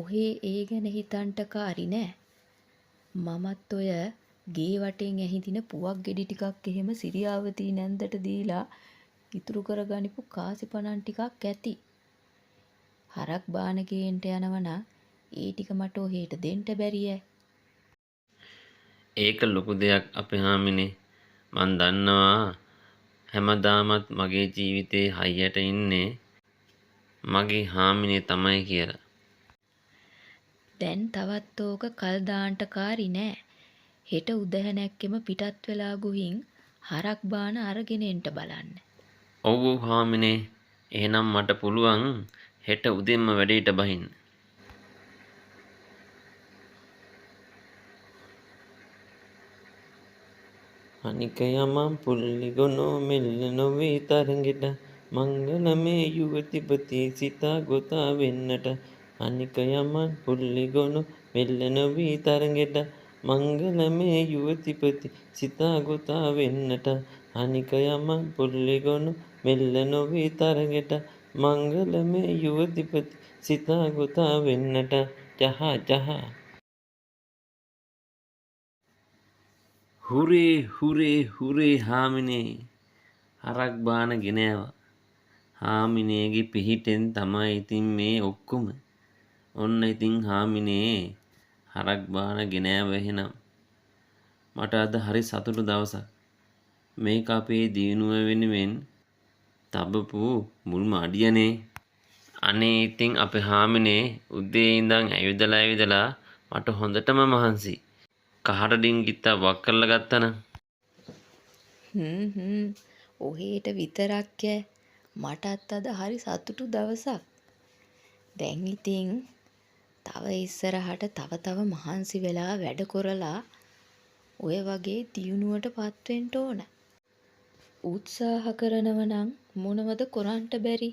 ඔහේ ඒ ගැන හිතන්ට කාරි නෑ. මමත් ඔය ගේ වටෙන් ඇහිඳින පුවක් ගෙඩි ටිකක් එහෙම සිරියාවතී නැන්දට දීලා ඉතුරු කරගනිපු කාසි පණන් ටිකක් ඇති. හරක් බාන ගේන්ට යනවනම් ඒ ටික මට ඔහෙට දෙන්න බැරියෑ. ඒක ලොකු දෙයක් අපේ හාමිනේ. මං දන්නවා හැමදාමත් මගේ ජීවිතේ හයියට ඉන්නේ මගේ හාමිනේ තමයි කියලා. දැන් තවත් ඕක කල් දාන්ට කාරි නෑ. හෙට උදැහැනැක්කෙම පිටත් වෙලා ගොහින් හරක් බාන අරගෙන එන්ට බලන්න. ඔව් ඔව් හාමිනේ. එහෙනම් මට පුළුවන් හෙට උදෙන්ම වැඩේට බහින්න. අනික යමන් පුල්ලි ගොනෝ මෙල්ල නොවේ තරඟෙට මංගල මේ යුවතිපති සිතා ගොතා වෙන්නට. අනික යමන් පුල්ලි ගොනෝ මෙල්ල නොවී තරඟෙට මංගල මේ යුවතිපති සිතා ගොතා වෙන්නට. අනික යමන් පුල්ලි ගොනෝ මෙල්ල නොවී තරඟෙට මංගල මේ යුවතිපති සිතා ගොතා වෙන්නට. ජහා ජහා. හුරේ හුරේ හුරේ හාමිනේ, හරක් බාන ගෙන ආවා. හාමිනේගේ පිහිටෙන් තමයි ඉතින් මේ ඔක්කොම. ඔන්න ඉතින් හාමිනේ හරක් බාන ගෙන ආවා එහෙනම්. මට අද හරි සතුටු දවසක්. මේක අපේ දියුණුව වෙනුවෙන් තබපු මුල්ම අඩියනේ. අනේ ඉතින් අපේ හාමිනේ උදේ ඉඳන් ඇවිදලා ඇවිදලා මට හොඳටම මහන්සි. කහට ඩිංගිත්තක් වක් කරලා ගත්තනම්. හ්ම් හ්ම් ඔහෙට විතරක් ඈ. මටත් අද හරි සතුටු දවසක්. දැන් ඉතින් තව ඉස්සරහට තව තව මහන්සි වෙලා වැඩ කරලා ඔය වගේ දියුණුවට පත්වෙන්න ඕන. උත්සාහ කරනව නම් මොනවද කොරන්ට බැරි.